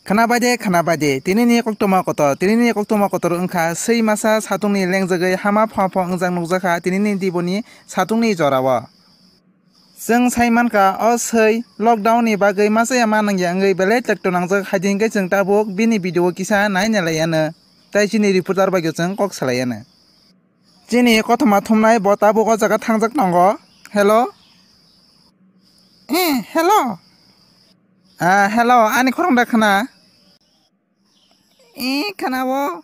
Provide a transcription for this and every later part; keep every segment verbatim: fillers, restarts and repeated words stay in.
Khwnabai de, khwnabai de, tinini koktwma kotor, tinini koktwma kotor wngkha swi masa satungni lengjagwi hama pho pho wngjak nukjakha tinini diboni satungni jorao. Chwng sai mankha, o swi lockdown ni bagwi machaya ma nangya wngwi belai tekto nangjak, haidi hwnkhe chwng tabuk bini video o kisa naina laiyanw, tei chini reporter bai chwng kok salaiyanw. Chini kothoma thumnai bo tabuk o jaga thangjak tongo. Hello? Eh, hello? Ah, hello, ani khorang da khna? Eh, khna o.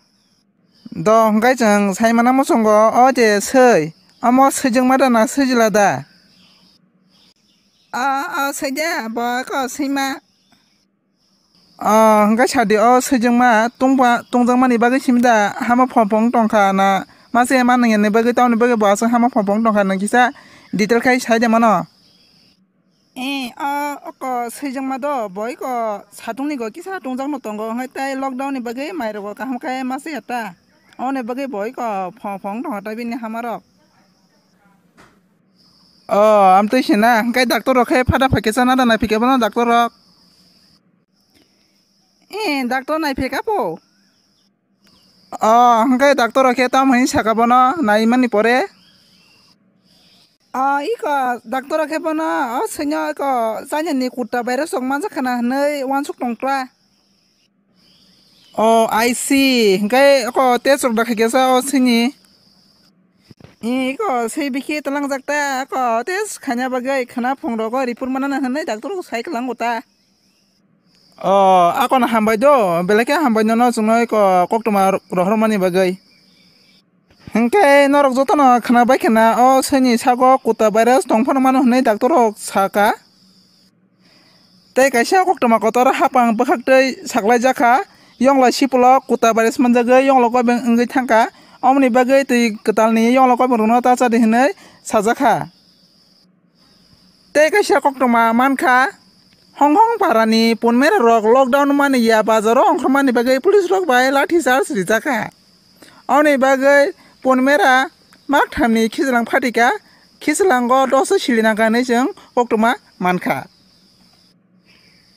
Do, hwnkhe chwng sai mana muchungo, o je swi. Omo swijwngma da na swijla da? O, o, swijak, bo ko swima. O, hwnkhe sadi o swijwngma tungba, tungjakmani bagwi simi da hama phopong tongkha na mase ma nangya ni bagwi tamoni bagwi bo aswk hama phopong tongkha nang kisa detail khai sai de mano. Eh, o, oko swijwngma do boi ko satungni go kisa tungjakno tongo hwnkhe tei lockdown ni bagwi mai rogo kaham khe mase ya ta. Oni bagwi boi ko phopong tongkha tei bini hama rok. O, amtwi se na, hwnkhe doctor rok khe phada phaikhe chana da naiphikhe bono doctor rok. Eh, doctor naiphikha po. O, hwnkhe doctor rok khe tamo hwnwi sakha bono naimani pore. O, iko doctor rok khe bono, o, swino iko chajani kutta virus rok manjak khana hwnwi uansuk tongkha. O, I see. Hwnkhe oko test rok da khaikhe sa o sini. I, iko swi bikhi tlangjak ta, oko test khaina bagwi khwna phung rogo report manana hwnwi doctor rok sai kwlango ta. O, akono hambai do, belai khe hambai nono chwngno iko koktwma rohormani bagwi. Hwnkhe norok jotono khwna bai khwna o swini sago kutta virus tong phano mano hwnwi doctor rok saka. Tei kaisa koktwma kotor hapang bwkhaktwi saklaijak kha, yongla sipolo kutta virus manjagwi yongla koibeng wngwi thangkha, omoni bagwi twi kwtalni yongla koibeng rokno ta chadi hwnwi sajakha. Tei kaisa koktwma mankha, Honghong parani punmera rok lockdown mani ya bazaro ongkhormani bagwi police rok bai lathi charge rijakha. Oni bagwi punmera makthamni khichlang phatika, khichlango doso sili nangkha hinwi chwng koktwma mankha.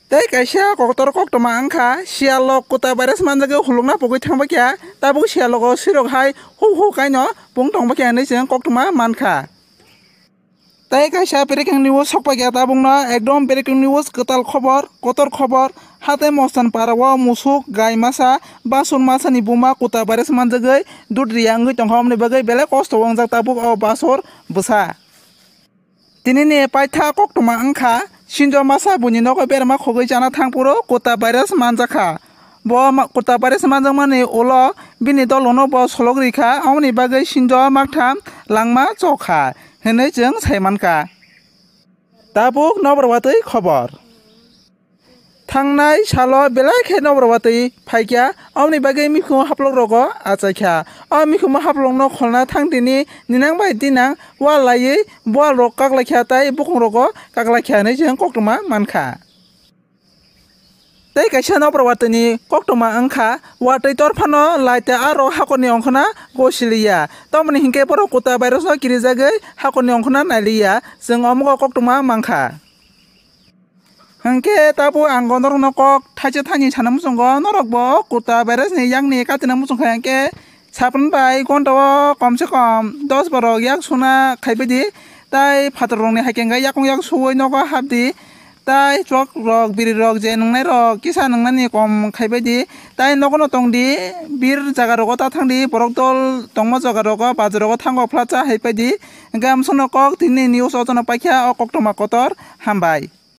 Tei kaisa kotor koktwma wngkha, siyal rok kutta virus manjagwi hulukna pogwi thangbakya, tabuk siyal rogo swirok hai hu hu kaino pung tongbakya hinwi chwng koktwma mankha. Tei kaisa breaking news sokphaikha tabukno, ekdom breaking news, kwtal khobor, kotor khobor, hatai Mostan parao musuk, gai masa, basun masani buma kutta virus manjagwi dut riya wngwi tongkha, omoni bagwi belai kosto wngjak tabuk o basur bwsa. Tinini paitha koktwma wngkha, sinjo masa buini nogo berma khogwi chana thangphuru kutta virus manjakha. Bo ma-, kutta virus manjakmani ulo bini dolono bo solok rikha, omoni bagwi sinjo maktham langma chokha hinwi chwng saimankha. Tabuk nokbar watwi khobor. Thangnai salo belai khe nokbar watwi phaikha, omoni bagwi mikhumo haplok rogo achaikha. O mikhumo haplokno kholna thangtini ninang bai dinang wal laiwi bual rok kaklaikha tei bukung rogo kaklaikha hinwi chwng koktwma mankha. Tei kaisa nokbar watwini koktwma wngkha, watwi torphano lai tei aro hakorni ongkhorna gosiliya. Tamoni hinkhe borok kutta virusno kirijagwi hakorni ongkhorna nailiya, chwng omogo koktwma mankha. Hinkhe tabuk ang norokno kok thaisa thaini sana muchungo, norokbo kutta virusni yakni katina muchungkha hinkhe, Sapni bai gonta o kom se kom dos borok yak suna khaibai di, tai phatar rok ni hai khe yakung yak suwi nogo hap di, tai chwk rok biri rok je nwngnai rok kisa nwngnani kom khaibai di, tai nogo no tong di, bir jaga rogo ta thang di, borok dol tongma jaga rogo bazar rogo thango phlacha hai pai di, hwnkhe amsong no kok tini news o jono paikha o koktwma kotor hambai.